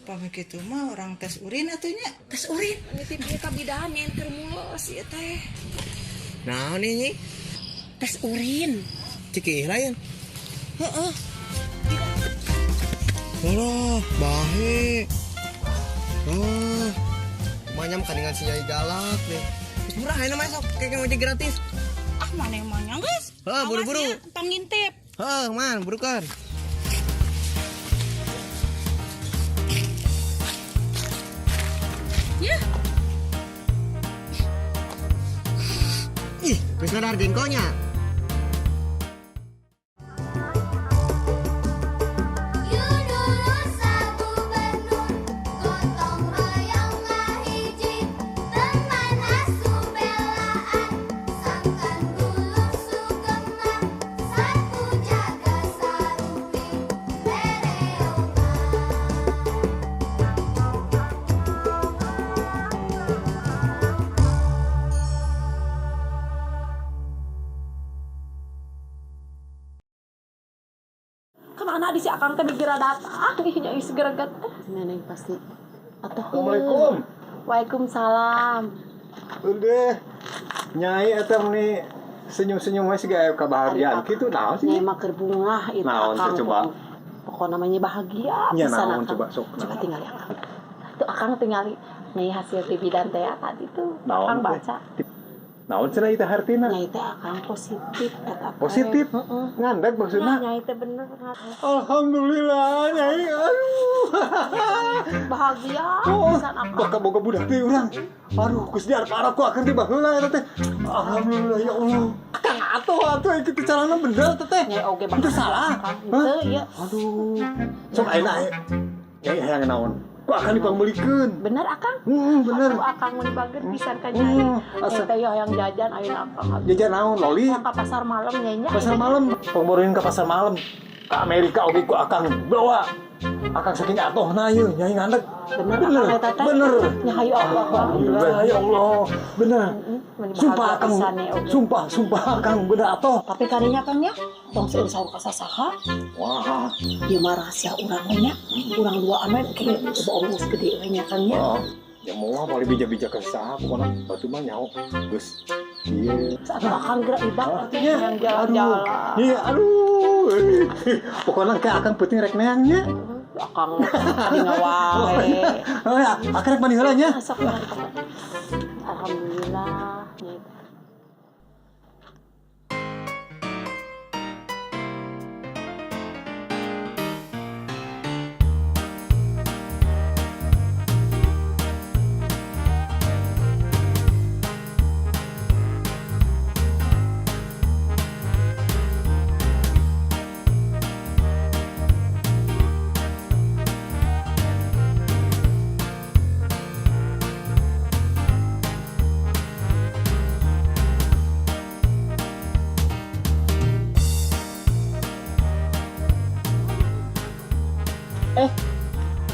Pami kitu mah urang tes urin atuh nya. Tes urin, nitip ieu ka bidan nyen keur mules ieu teh. Naon ini? Tes urin. Cikih lain. Heeh. Alah, bahe. Oh, manyam kandungan si Nyai galak nih. Terus murah ya namanya sok, kayak ojek gratis. Ah, mana yang manyang, guys? Heh, buru-buru. Awas ya, tong ngintip. Heh, man, burukan. Ya. Ih, wis ngadar jengkolnya. Kemana di si akang teh mikir datang ih nyai segeragat. Neneng pasti. Atau Assalamualaikum. Waalaikumsalam. Udah. Nyai eta nih senyum-senyum we siga aya kabahagiaan kitu naon sih? Nyai mah keur bungah itu Naon teh akang. coba? Pokoknya namanya bahagia Nya pisan naon akang. coba sok. Coba tinggali akang. Tuh akang tinggali nyai hasil ti bidan teh tadi tuh. Naon Akang teh? baca. Naon cenah ieu teh hartina? Nyai teh akang positif eta teh. Positif? Heeh. Ngandek maksudna? Nah, nyai teh bener. Alhamdulillah nyai. Aduh. Bahagia Oh, pisan akang. bakal boga budak teh urang. Aduh, geus diarep-arep ku akang teh baheula eta teh. Alhamdulillah ya Allah. Akang atuh atuh kitu carana bener teh teh. Nyai oge Itu bahagia. salah. Akang. Hah? Henteu ieu. Aduh. Sok ayeuna aya. Nyai hayang naon? Ku akang dipangmeulikeun. Bener akang? Bener. Atuh akang mun bager pisan ka nyai. Asa- Nyai teh hayang jajan ayeuna akang. Jajan naon loli? Yang ka pasar malam nyai nya. Pasar malam, pangborin ke pasar malam. Ke Amerika oge ku akang bawa. Akang saking atohna ieu nyai ngandek. Bener, bener. akang eta teh. Bener. Nya hayu aku aku. Alhamdulillah ya Allah. Bener. Meni Sumpah bahagia akang. pisan nya oge. Sumpah, sumpah akang bener atoh. Tapi kadinya kang nya tong seueur saur ka sasaha. Wah. Ieu mah rahasia urang we nya. Urang dua amen ke bohong geus gede we nya kang nya. Oh, ya mau paling bijak-bijak ke saha pokoknya batu mah nyaho. Geus. Iya. Atuh akang geura ibak atuh Iya, yang jalan-jalan. aduh. Iya, aduh. Pokoknya kayak akang penting rek neang nya. Akang tadi ngawae. Oh ya, akang rek mandi heula nya. Sok mari. Alhamdulillah nyai.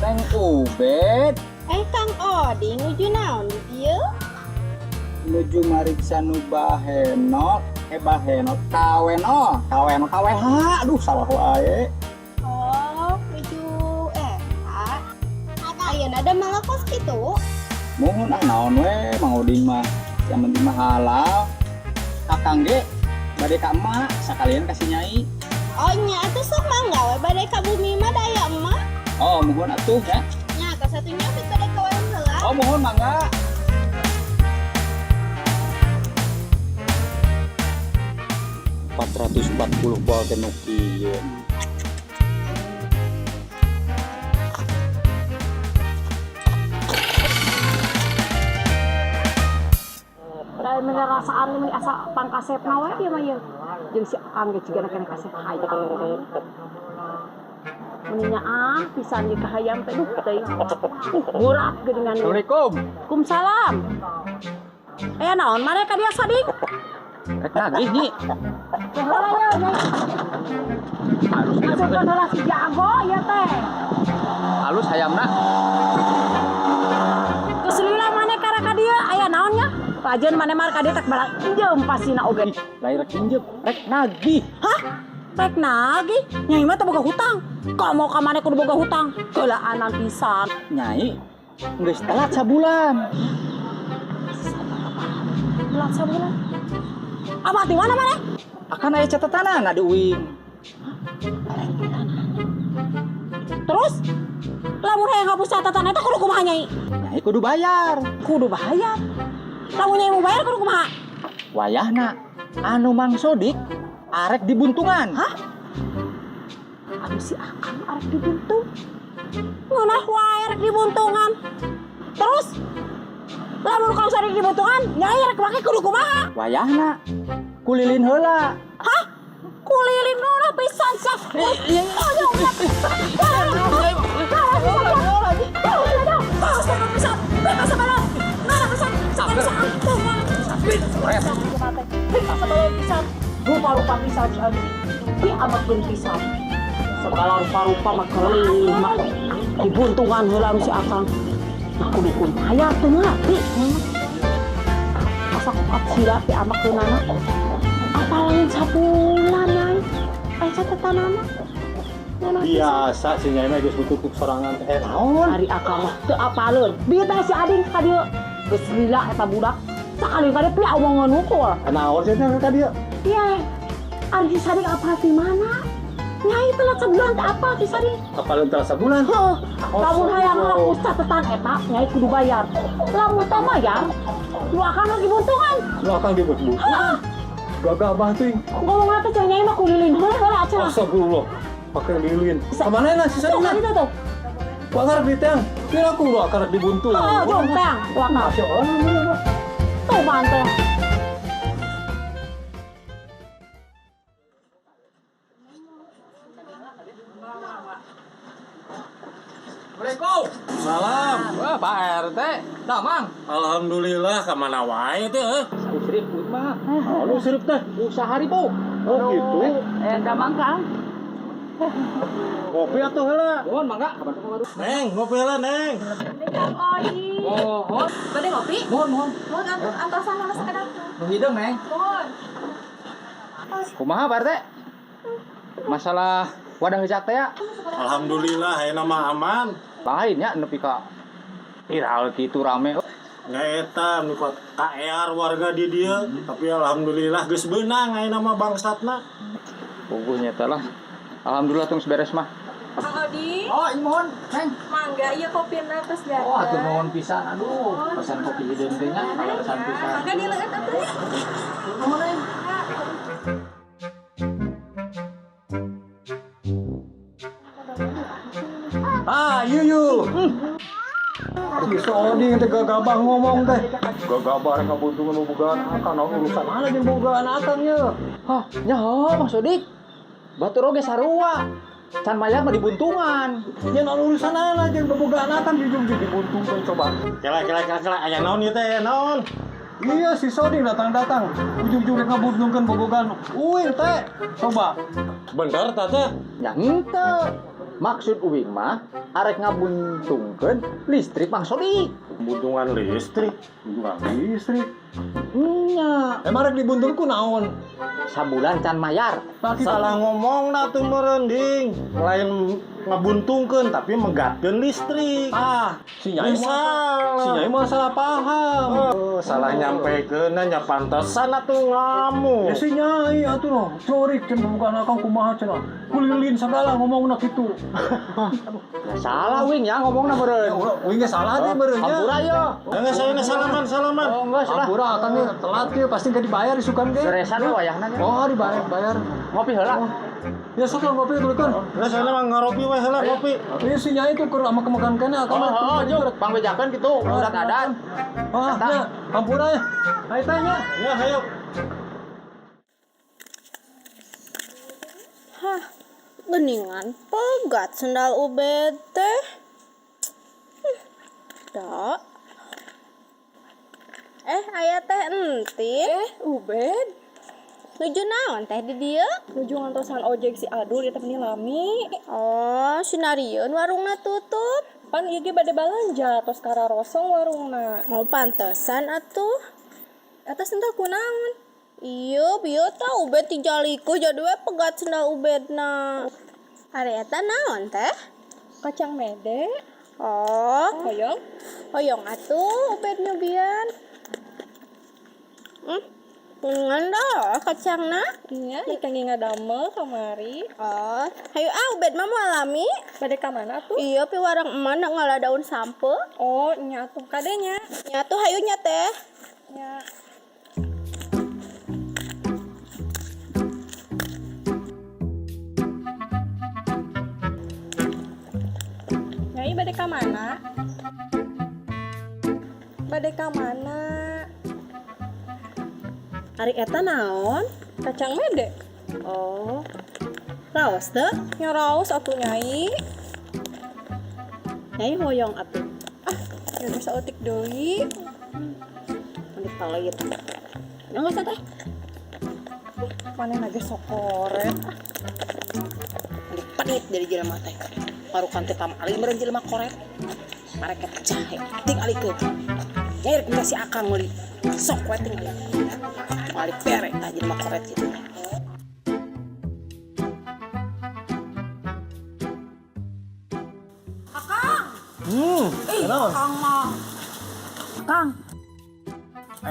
Kang Ubed Kang Odi nuju naon di dieu? nuju mariksa nu bahenol, bahenol kaweno, kaweno KWH, aduh salah wae. Oh, nuju eta. Ayeuna ada malah kos kitu. Muhun ah naon we Mang Oding mah, yang penting mah halal. Akang ge bade ka emak sakalian kasih nyai. Oh nya atuh sok mangga we bade ka bumi mah da aya emak. Oh, muhun atuh ya. Nya ka satunya bet bade ka warung heula. Oh, muhun mangga. 440 volt teh nu kieu. Da meni rasaan meni asa pangkasepna we ieu mah ieu. Jeung si akang ge cigana keneh kasep hayam. Meni nyaah pisan di kahayam teh duh teuing. Gurat geuningan. Assalamualaikum. Waalaikumsalam. Aya naon maneh ka dieu Sodik? Rek nagih nyi. Teh heula ye nyai. Halus ieu mah. Masukkeun heula si jago ieu teh. Halus hayamna. Geus lila maneh kara ka dieu aya naon nya? Lajeun maneh mah ka dieu teh barang injem pastina oge. Lain rek injem, rek nagih. Hah? Rek nagih, Nyai mah teu boga hutang. Komo ka maneh kudu boga hutang. Keulaanan pisan. Nyai geus telat sabulan. Telat sabulan. Apa di mana maneh? Akan aya catatanana di uing. Terus lamun hayang ngapus catatan eta kudu kumaha, Nyai? Nyai kudu bayar. Kudu bayar. Lamun Nyai mau bayar kudu kumaha? Wayahna anu Mang Sodik arek dibuntungan. Hah? Aduh, si Akang arek dibuntung. Ngeunah wae arek dibuntungan. Terus lamun Kang Sodik dibuntungan, Nyai rek make kudu kumaha? Wayahna ku lilin heula. Hah? Ku lilin, ngeunah pisan sia. Oh, ya udah. Rupa-rupa pisan si Abi. Diametkeun pisan. Segala rupa-rupa mah kelima. Dibuntungan heula si Akang. Nah, kudu kun hayar teu ngarti. Asa kuat sila diamekeunana. Apa lain sabulan, Nyai? Aya catatanana. Biasa si Nyai mah geus tutup sorangan teh. Eh, naon? Ari Akang mah teu apaleun. Bieu teh si Ading ka dieu. Geus lila eta budak. Sakali ka dieu pia omongan hungkul. Naon sih teh ka dieu? Iya. Ari si Sadik apa di mana? Nyai telat sebulan teh apa si Sadik? Apaleun telat sabulan? Heuh. Lamun hayang hapus catatan eta, Nyai kudu bayar. Lamun teu bayar, nu Akang lagi buntungan. Nu Akang dibuntung. Heeh. Gagah bah teuing. Ngomong teh cenah Nyai mah ku lilin heula heula cenah. Astagfirullah. Pakai lilin. Kemana na si Tuh Sadik? kan itu tuh. Ku akarek diteang. Kira aku nu akarek dibuntung. Heeh, jom teang, ku Akang. Masya Allah. Tuh mantep. Assalamualaikum. Salam. Wah, Pak RT. Damang. Alhamdulillah, kemana wae teh? Eh? Usrip mah. Anu sirip teh. Usaha ribu. Oh gitu. Eh, damang Kang. Kopi atuh heula. Mohon mangga. Neng, ngopi heula, Neng. Kang Odi. Mohon. Bade ngopi? Mohon, mohon. Mohon antosan mana sakedap. Nu hideung, Neng. Mohon. Kumaha, Pak RT? Masalah wadah heucak teh ya? Alhamdulillah ayeuna mah aman. Lain ya nepi ka viral kitu rame. Nya eta nu KR warga di dieu, tapi alhamdulillah geus beunang ayeuna mah bangsatna. Puguh nya teh lah. Alhamdulillah tung beres mah. Kang Odi. Oh, ini mohon, Neng. Mangga ieu kopina tos jadi. Oh, atuh nuhun pisan. Aduh, pesan kopi hideung teh nya, pesan pisan. Mangga dileueut atuh ya. Nuhun, Neng. Ah, yuyu. Si Sodi teh gagabah ngomong teh. Gagabah rek ngabuntungan bobogaan akang, naon urusan mana jeung bobogaan akang ye? Hah, nyaho Mang Sodik. Batur oge sarua. Can mayar mah dibuntungan. Nya naon urusan mana jeung bobogaan akang jujung dibuntungkeun coba. Kela kela kela kela aya naon ieu teh, aya naon? Iya si Sodi datang-datang ujung-ujung rek ngabuntungkeun bobogaan uing teh. Coba. Bener teh teh? Ya henteu. Maksud uing mah arek ngabuntungkeun listrik Mang Sodik. Buntungan listrik, buntungan listrik. Nya, Emang rek dibuntung ku naon? sabulan can mayar. Salah ngomong na tuh meureun ding. Lain ngabuntungkeun tapi megatkeun listrik. Ah, si Nyai mah si Nyai mah salah paham. Oh, salah nyampekeun nya, pantesan atuh ngamuk. Ya si Nyai atuh noh, corik cenah bukan akang kumaha cenah. Kulilin segala ngomongna kitu. Ya salah uing ya ngomongna meureun. Uing ge salah deh meureun nya. Hampura yo. Enggak saya salaman salaman. Oh, enggak salah. Hampura akang ge telat ge pasti enggak dibayar isukan ge. Beresan we wayahna nya. Oh, dibayar bayar. Ngopi heula. Ya sok lah ngopi dulu kan. Lah saya mah ngaropi we heula ngopi. Iya si Nyai tuh keur ama kemakan kene akang. Oh, oh, jung, pangbejakeun kitu, udah adan. Ah, ya, hampura ya. Ayo tanya. Ya, ayo. Hah, geningan pegat sendal Ubed teh. Dok. Eh, aya teh Entin. Eh, Ubed, Nuju naon teh di dieu? Nuju ngantosan ojek si Adul di meni lami. Oh, sinarieun warungna tutup. Pan ieu ge bade balanja tos kararosong warungna. Mau pantesan atuh. Eta sendal kunaon? Iya, bieu tah Ubed tijalikuh jadi we pegat sendal Ubedna. Ari eta naon teh? Kacang mede. Oh, Hoyong. Hoyong atuh Ubed nyobian. Ngan dah kacangna. Nya ikan ge ngadamel kamari. Oh, hayu ah Ubed mah moal lami. Bade ka mana tuh? Iya, piwarang emak nak ngala daun sampe. Oh, nya atuh kade nya. Nya tuh hayu nya teh. Nya. Nyai bade ka mana? Bade ka mana? Ari eta naon? Kacang mede. Oh. Raos teu? Nya raos atuh Nyai. Nyai hoyong atuh. Ah, ya udah saeutik deui. Meni pelit. Ya nggak usah teh. Manehna ge sokoret. Meni pedit jadi jelema teh. Marukan teh pamali meureun jelema koret. Mareket jahe tingalikeun. Nyai rek minta si Akang meuli. Sok we tingali. Tingali bere tah jelema koret kitu teh. Akang. Naon? Akang mah. Akang.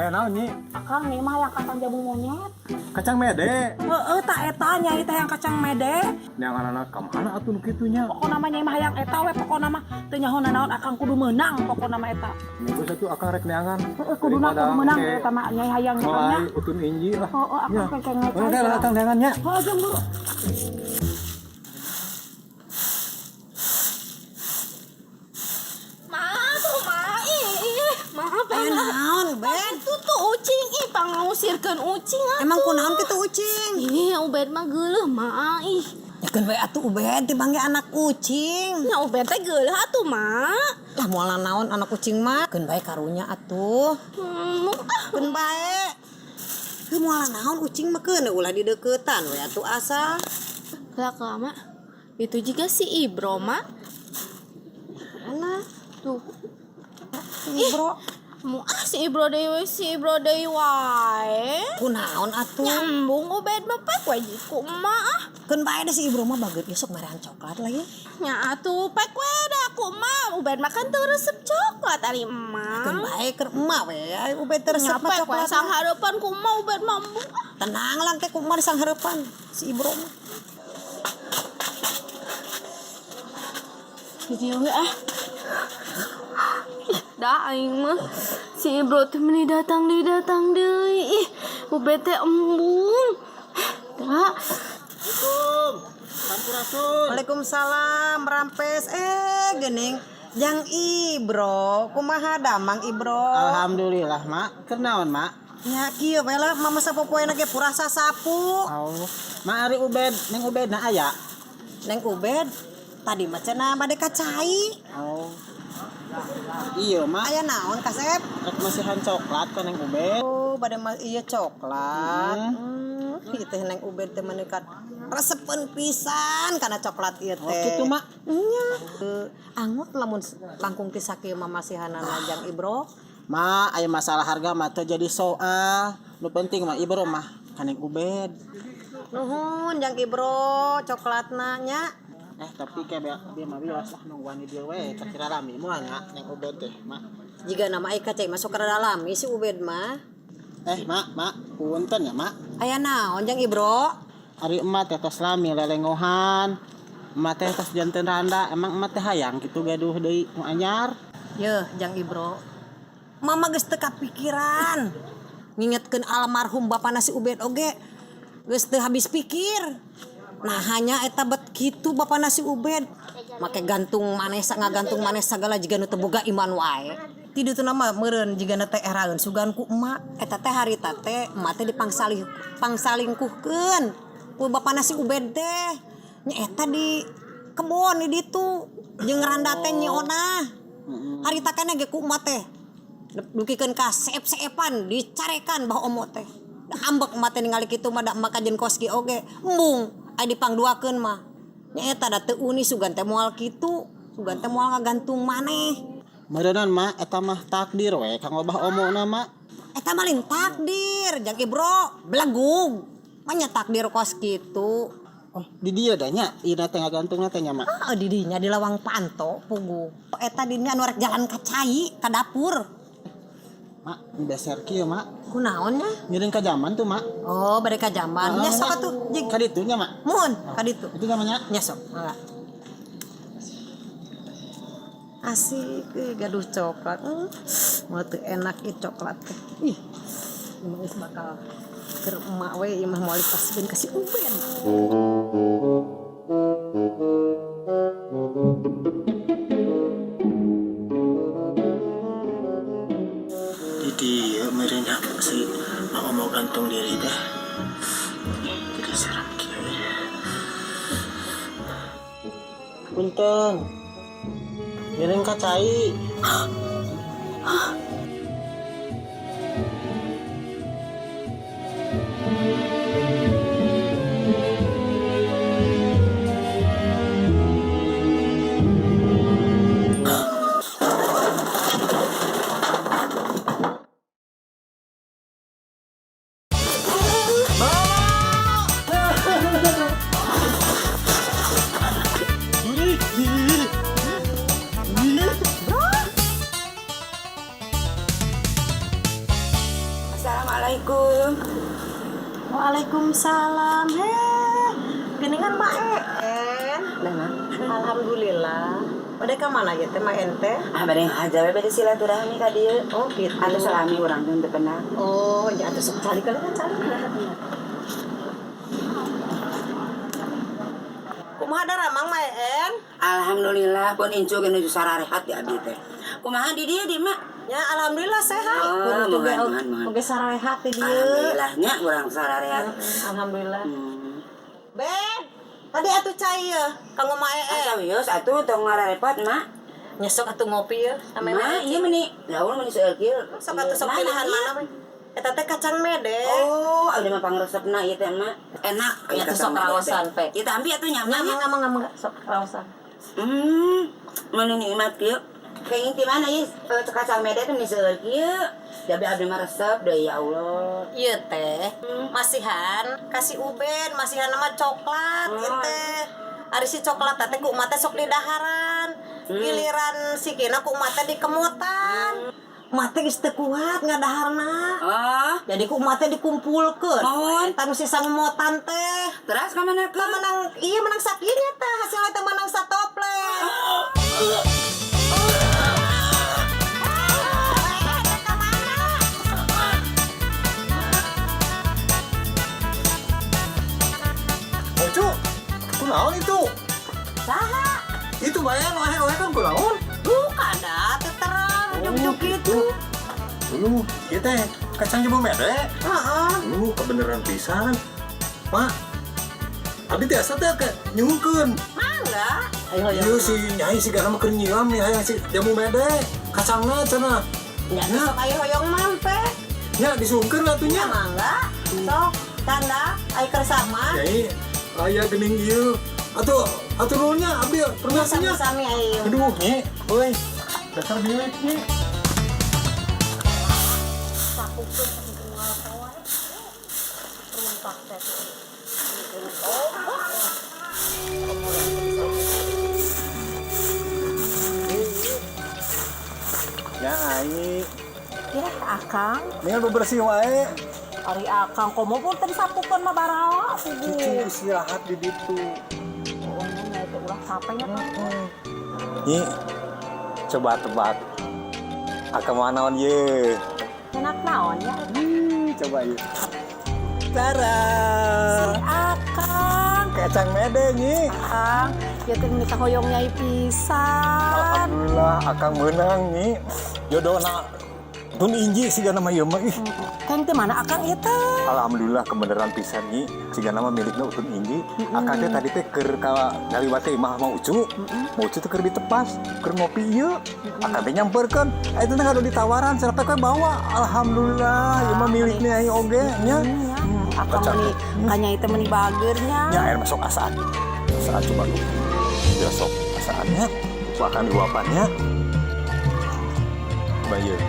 Naon nyi? Akang nih mah yang kacang jamu monyet. Kacang mede. Heeh, tak eta nyai teh yang kacang mede. Neangan ka mana atuh nu kitu nya? Pokona mah nyai mah hayang eta we, pokona mah teu nyaho nanaon akang kudu meunang pokona mah eta. Nya geus atuh akang rek neangan. Heeh, kuduna kudu meunang eta mah nyai hayang nya. Mulai utun inji lah. Heeh, akang kengkeng ngecai. Udah akang neangan nya. Heeh, jeung buru. Naon, Ben? Itu tuh ucing, ih pangusirkeun ucing atuh. Emang kunaon kitu ucing? Ih, Ubed mah geuleuh mah ih. Yakeun we atuh Ubed tibang ge anak ucing. Nya Ubed teh geuleuh atuh, Mak. Lah moal naon anak ucing mah, keun bae karunya atuh. Keun bae. Heuh moal naon ucing mah keun ulah dideuketan we atuh asa. Lah lama. Itu juga si Ibro, Mak. Mana? Tuh. Ibro. Mu ah si Ibro deui si Ibro deui wae. Kunaon atuh? Nyambung Ubed mah pek we ku emak ah. Keun bae deh si Ibro mah bageut besok marean coklat lagi. Nya atuh pek we da ku emak. Ubed mah kan teu resep coklat ari emak. Keun bae keur emak we ai Ubed teu resep mah pek we coklat. sang hareupan ku emak Ubed mah embung ah. Tenang lah teh ku emak di sang hareupan si Ibro mah. Jadi we ah. Dah aing mah si Ibro teh meuni datang deui. Ih, Ubed teh embung. Dah. Assalamualaikum. Sampurasun. Waalaikumsalam, rampes. Geuning Jang Ibro, kumaha damang Ibro? Alhamdulillah, Mak. Keur naon, Mak? Nya kieu we lah mama sapopoena ge purasa sapu. Oh. Mak ari Ubed, Neng Ubed na aya. Neng Ubed tadi mah cenah bade ka cai. Oh. Iya, Mak. Aya naon kasep? Rek masihan coklat ka Neng Ubed. Oh, bade iya coklat. Ieu teh Neng Ubed teh meuni resepeun pisan kana coklat ieu teh. Oh, kitu, Mak. Nya. Angut lamun langkung ti sakieu mah masihanana Jang Ibro. Mak, aya masalah harga mah teu jadi soal. Nu penting mah Ibro mah ka Neng Ubed. Nuhun Jang Ibro coklatna nya. Tapi kayak dia mah biasa lah nungguan di dia we, kira lami moal nya Neng Ubed teh, Mak. Jiga nama ai kacai masuk ke dalam si Ubed mah. Mak, Mak, punten ya, Mak. Aya naon Jang Ibro? Ari emak teh tos lami lelengohan. Emak teh tos janten randa, emang emak teh hayang kitu gaduh deui nu anyar. Yeuh, Jang Ibro. Mama geus teu kapikiran. Ngingetkeun almarhum bapana si Ubed oge geus teu habis pikir. Nah hanya eta bet kitu bapana si Ubed. Make gantung maneh ngagantung maneh sagala jiga nu teu boga iman wae. Ti ditu mah meureun jiga na teh eraeun sugan ku emak. Eta teh harita teh emak teh dipangsalingkuhkeun ku bapana si Ubed teh. Nya eta di kebon di ditu jeung randa teh Nyi Onah. Harita keneh ge ku emak teh. Dukikeun ka seep-seepan dicarekan bah omo teh. Ambek emak teh ningali kitu mah da emak kajen kos ki oge. Embung ai dipangduakeun mah. Nya eta da teu uni sugan teh moal kitu, sugan teh moal ngagantung maneh. Meureunnan mak eta mah takdir we kanggo bah omona mak. Eta mah lain takdir, jang Ibro, belegug. Manya takdir kos kitu. Oh, di dieu da nya, ieu teh ngagantungna teh nya, Mak. Ah, di dinya di lawang panto pugu. Eta dinya anu rek jalan ka cai ka dapur. Mak, beser kieu, Mak. Kunaon nya? Ngiring ka jamban tuh, Mak. Oh, bade ka jamban. Nya sok atuh, jig. Ka ditu nya, Mak. Muhun, ka ditu. Itu namanya? Nya sok, mangga. Asik, euy, gaduh coklat. Mau teu enak ieu coklat teh. Ih, emang geus bakal keur emak we ieu mah moal dipasikeun ka si Uben. Di dieu meureun si Mak mau gantung diri teh. Jadi serem kieu. Punten. Ngiring ka cai. Assalamualaikum. Waalaikumsalam. Heh, geningan Mak En. Alhamdulillah. Bade ka mana ieu teh Mak Ente? Ah, bade ngahaja we bade silaturahmi ka dieu. Oh, gitu. Anu salami urang teh teu pernah. Oh, ya atuh sok calik kan calik. Kumaha daramang Mak En? Alhamdulillah pun incu ge nuju sararehat di abdi teh. Kumaha di dieu di Mak? Ya, alhamdulillah sehat. Oh, Kudu muhan, muhan, muhan. Oge sararehat di dieu. Alhamdulillah nya urang sararehat. Alhamdulillah. Ben, tadi atuh cai ye kanggo Mak En. Asa wios atuh tong ngararepot Mak. Nya sok atuh ngopi ye sama Mak, ieu meuni gaul meuni seueur kieu. Sok atuh sok pilihan mana we? Eta teh kacang mede. Oh, abdi mah pangresepna ieu teh Mak. Enak. Ya, atuh sok raosan pe. Kita ambil atuh nya Mak. Mangga mangga mangga sok raosan. Meuni nikmat kieu. Kenging ti mana ieu kacang mede teh meuni seueur kieu. Jadi abdi mah resep deui ya Allah. Ieu teh masihan kasih Uben, masihan nama coklat ieu teh. Ari si coklat teh ku emak teh sok didaharan. Giliran si kina ku emak teh dikemutan. Emak teh geus teu kuat ngadaharna. Oh. Jadi ku emak teh dikumpulkeun. Mohon. Tanu sisa ngemotan teh. Terus ka mana Ka menang iya menang sakieu nya teh hasilna teh menang satoples. Ocu, kunaon itu? Saha? Itu bayar ohe-ohe kan kunaon? Bukan dah, teu terang juk-juk gitu. Lu, ieu teh kacang jambu mede. Heeh. Lu kebeneran pisan. Mak, abdi tiasa teh ke nyuhunkeun. Mangga. Ayo Ieu si Nyai si mah keur nyiam nih hayang si jambu mede. Kacangna cenah. Nya sok ayo hoyong mampe. Nya disuhunkeun atuh nya. Mangga. Sok tanda ayo kersama. Nyai, aya geuning ieu. Atuh, atuh nuhun nya abdi permisinya. Sami-sami ayo. Aduh, Nyi, euy. Dasar bilik Nyi. Ya, ai. Ya, Akang. Mendingan bebersih wae. Ari Akang komo pun tadi sapukeun mah barawa pugu. Cucu istirahat di ditu. Oh, nya itu ulah capeknya Kang. Nyi, coba tebak. Akang mau naon ye? Enak naon ya? Coba yuk. Tara. Si Akang. Kacang mede Nyi. Akang, ya teh meuni hoyong nyai pisan. Alhamdulillah Akang menang Nyi. Jodohna Tun inji sigana mah ieu mah ih. Kang teh mana Akang ieu teh? Alhamdulillah kebenaran pisan Nyi. Sigana mah milikna Utun Inji. Akang teh tadi teh keur ka ngaliwat teh imah Ma Ucu. Ma Ucu teh keur ditepas, keur ngopi ieu. Akang teh nyamperkeun. Eta teh ngadu ditawaran, cenah teh bawa. Alhamdulillah ieu mah milikna aing oge nya. Akang meuni ka nyai teh meuni bager nya. Nya air masuk asaan. Asaan coba lu. Ya sok asaannya. Ku akan diuapannya. Bayu.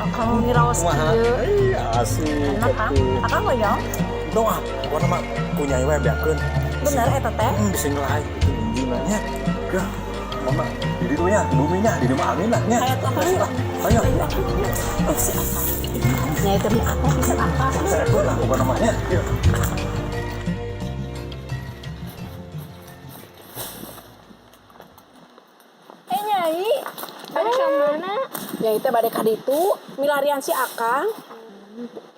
Akang ngiraos Kumaha? kieu. Ih, asik. Enak ah. Atuh. Akang hoyong? Dong ah, pokona mah ku Nyai we beakeun. Bener eta teh? Bisa ngelahi itu injina nya. Ya, mama di ditu nya, buminya, di dieu mah angin lah nya. Ayo tuh, akang. Lah, ayo. Ayo akang. Oh, si akang. Nyai teh beli apa pisan akang. Saya lah pokona mah nya. Yuk. Eh Nyai, bade ka mana? Nyai teh bade ka ditu, milarian si akang.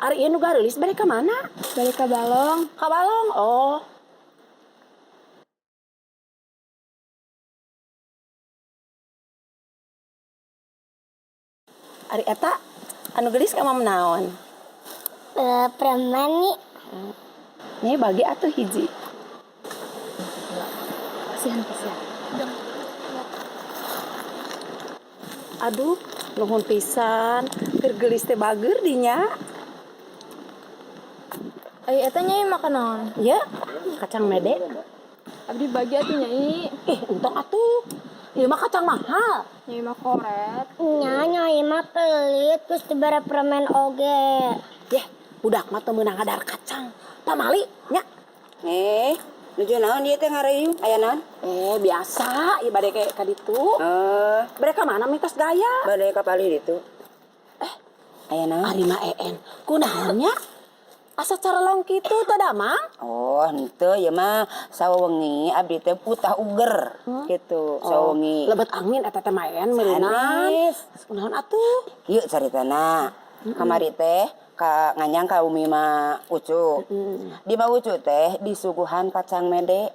Ari ieu nu gareulis bade ka mana? Balik ke balong. Ka balong. Oh. Ari eta anu geulis ka mam naon? Permen nih. Nyai bagi atuh hiji. Kasihan, kasihan. Aduh, nuhun pisan. Keur geulis teh bager dinya. Ai eta Nyai makan naon? Ya, kacang mede. Abdi bagi atuh Nyai. Ih, entong atuh. Ieu mah kacang mahal. Nyai mah koret. Nya Nyai mah pelit terus dibere permen oge. Yeh, budak mah teu meunang ngadar kacang. Pamali nya. Eh, nuju naon ieu teh ngareuyu? Aya naon? Eh, biasa, ieu bade ke ka ditu. Oh, Bade ka mana mitos gaya? bade ka palih ditu. Eh, aya naon? Ari mah een, kunaon nya? Asa carelong kitu teu damang? Oh, henteu ieu mah sawengi abdi teh putah uger gitu, sawengi. Lebet angin eta teh mah en meureunan. Sanes. Kunaon atuh? Kieu caritana. Kamari teh ka nganyang ka umi ma Ucu. Di ma Ucu teh disuguhan kacang mede.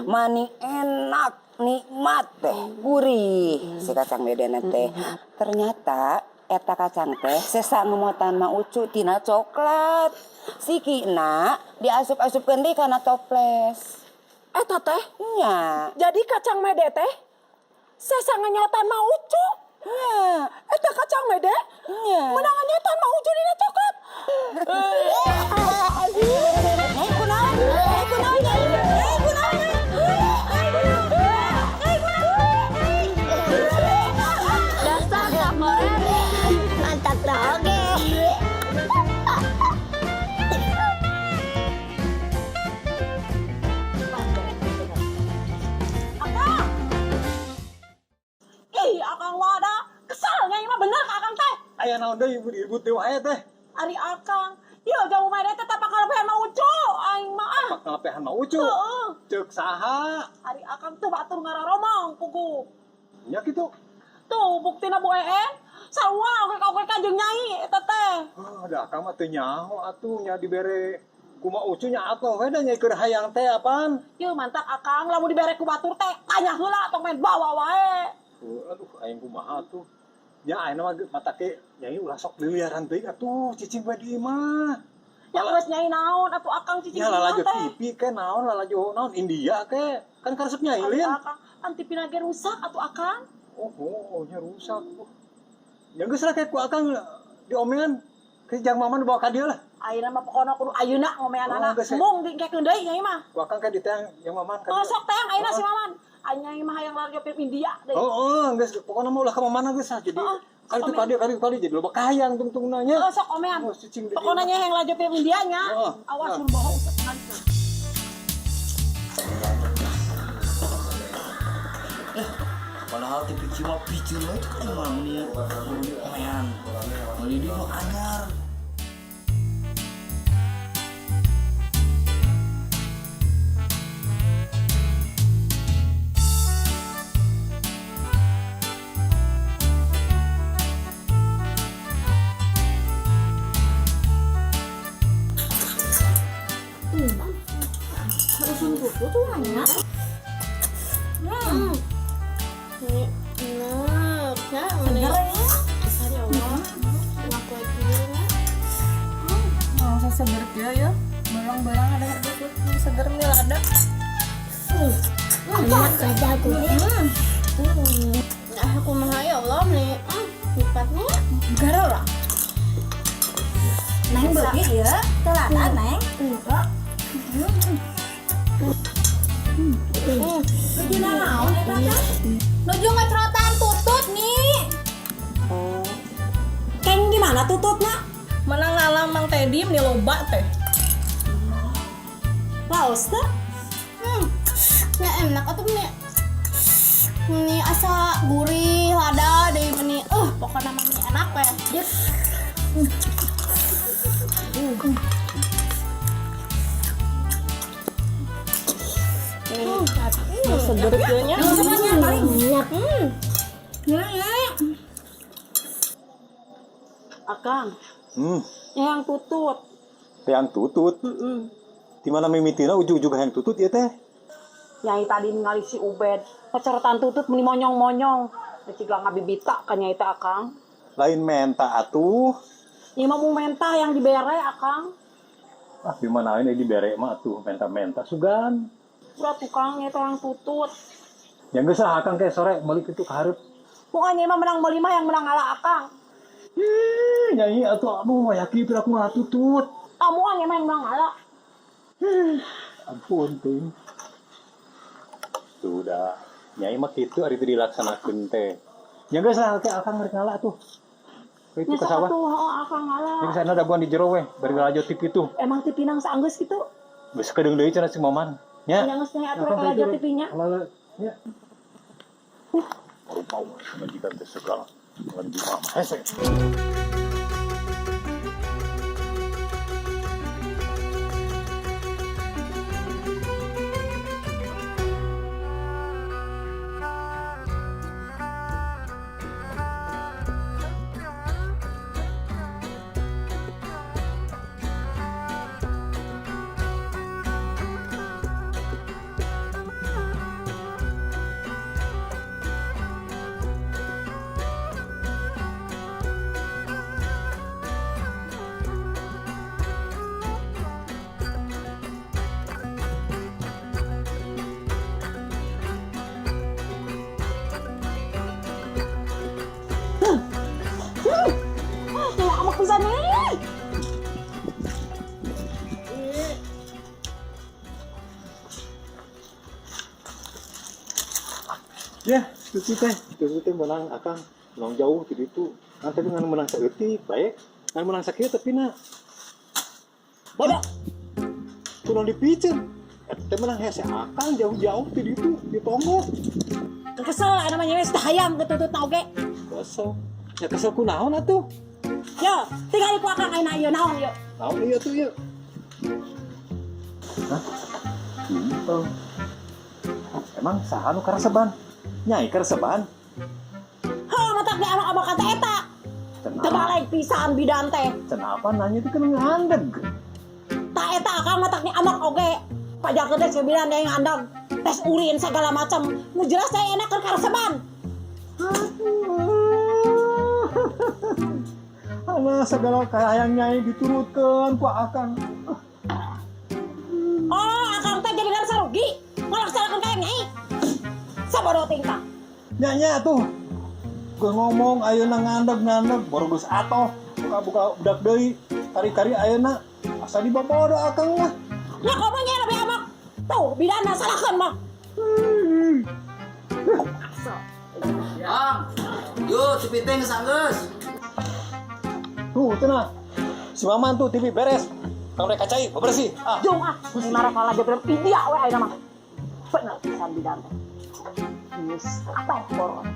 Mani enak, nikmat teh, gurih si kacang mede teh. Ternyata eta kacang teh sesa ngemotan ma Ucu tina coklat. Sikina diasup-asupkeun deui kana toples. Eta teh Nya. jadi kacang mede teh sesa ngenyotan ma Ucu. Nya. Eta kacang mede Nya. meunang ngenyotan ma Ucu dina coklat. Eh, kunaon? Eh, kunaon? Eh, kunaon? Dasar tak koret. Mantap lah oge. Akang. Ih, akang wada kesal nyai mah bener ka akang teh. Aya naon deui ribut deui wae teh. Ari akang, ieu jamu mede teh tapak kalebehan ma Ucu. Aing mah ah. Pak ngalepehan ma Ucu. Heeh. Ceuk saha? Ari akang tuh batur ngararomong pugu. Nya kitu. Tuh buktina Bu Een sarua oge ka jeung Nyai eta teh. Oh, da akang mah teu nyaho atuh nya dibere kuma Ucu nya atuh we da nya keur hayang teh apaan. Yeuh mantak akang lamun dibere ku batur teh tanya heula tong main bawa wae. Tuh, aduh aing kumaha atuh. Nya ayeuna mah mata ke Nyai ulah sok liliaran teuing atuh cicing we di imah. Ya geus Nyai naon atuh akang cicing Nya di imah lalajo teh. TV ke naon lalajo naon India ke kan karesep Nyai Ari lin. akang kan TV na ge rusak atuh akang. Oh, nya rusak. Oh. Ya geus lah kayak ku akang diomean. Ke jang maman dibawa ka dieu lah. Ayeuna mah pokona kudu ayeuna ngomeanana. Oh, geus, ya. Mung dingkekeun deui Nyai mah. Ku akang kayak diteang yang maman ka Oh, dieu. sok teang ayeuna si Maman. Aing Nyai mah hayang lalajo film India deui. Oh, geus pokona mah ulah ka mamana geus ah. Jadi Oh, kali itu omean. kali kali kali jadi loba kahayang tungtungna nya. Oh, sok omean. Oh, cicing di Pokona nya hayang lalajo film India nya. Oh, Awas oh. mun bohong sekali. Padahal TV cuma piceun we cek aing mah mun ieu omean. Meuli deui nu anyar. Enak, ya, seger ya. Ya Allah, enak lagi ya. Nggak usah seger dia ya. Barang-barang ada harga tuh seger nih ada. Enak ada gue. Nah, aku mah ya Allah nih, nikmatnya. Gara lah. Neng beuki ieu, telatan Neng. Enggak. Nuju naon eta teh? Nuju ngecerotan tutut nih. Oh. Keng di mana Mana tututna? Menang ngalah Mang Teddy meni loba teh. Raos teh? Ya enak atuh meni. Meni asa gurih, lada deui meni. Pokokna mah meni enak we. Yes. Seger kieu nya. Akang, yang tutut. Yang tutut. Di mana mimitina ujug-ujug hayang tutut ieu teh? Nyai tadi ningali si Ubed, peceretan tutut meni monyong-monyong. Ciga ngabibita ka nyai teh Akang. Lain menta atuh. Ieu mah mau menta yang dibere Akang. Ah, di mana ini dibere mah atuh menta-menta sugan. Udah tukang nyai teh yang tutut. Yang geus ah Akang teh sore meuli kitu ka hareup. Bukan nyai mah menang meuli mah yang menang ngalah Akang. Ih, nyai atuh aduh yakin pira aku ngatutut. Amuan nyai mah yang menang ngalah. Ampun ting. Sudah. Nyai mah kitu ari teu dilaksanakeun teh. Nya geus lah ke Akang rek ngalah tuh. Itu Nya ke sok sawah. atuh heuh Akang ngalah. Jeung sana daguan di jero weh, bari lalajo TV tuh. Emang TV nang saanggeus kitu? Geus kedeung deui cenah si Maman. Nya. Nya geus nyai atuh rek lalajo TV-nya. Nya. Baru bau majikan teh segala. Ngan di mama hese. Tuh amak pisan nih. Ya, tutut teh, tutut teh menang Akang. Menang jauh ti ditu. Ngan tapi ngan menang saeutik, bae. Ngan menang sakieu tapi na. Bodoh. Kunaon dipiceun? Eta teh menang hese Akang jauh-jauh ti ditu, ditonggok. Kesel aya namanya geus hayam ke tututna oge. Kesel. Ya kesel kunaon atuh? Yo, tinggal ku Akang ayeuna ieu naon ieu? Naon ieu tuh ieu? Hah? Simpel. Emang saha nu kareseban? Nyai kareseban? Heuh, matak di amak-amakan teh eta. Cenah. Teu balik pisan bidan teh. Cenah apa nanya itu kan ngandeg. Tah eta Akang matak di amak oge. Pajakeun teh si bidan teh ngandeg. Tes urin segala macam. Nu jelas teh enak keur kareseban. Alah segala kahayang nyai diturutkeun ku Akang. Oh, Akang teh jadi ngarasa rugi. Ngalaksanakeun kahayang nyai. Sabodo tingkah. Nya tuh. Gue ngomong ayeuna ngandeg-ngandeg baru geus atoh buka-buka budak deui. Kari-kari ayeuna asa dibabodo Akang mah. Ya komo nya lebih amak. Tuh, bidana salahkeun mah. Ang, yuk TV teh geus anggeus. Tuh cenah. Si Maman tuh TV beres. Kang rek kacai bebersih. Ah. Jung ah, ini marah kalah jadi idia we ayeuna mah. Bener pisan bidan teh. Geus apa ya boros.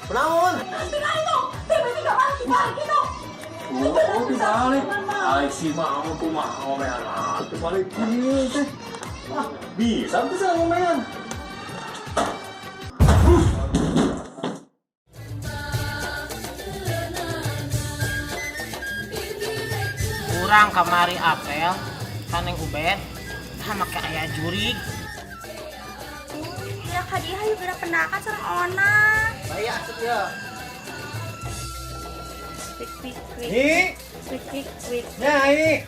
Kunaon? Oh, dibalik. Ai si Maman kumaha ngomean atuh balik kieu teh. Ah, bisa tuh saya ngomean. Kurang kamari apel ka Neng Ubed tah make aya jurig. Ya ka dieu hayu geura pendakan sareng Ona. Bae asup ya. Kwik kwik kwik. Nyi, Kwik kwik kwik. Nyai.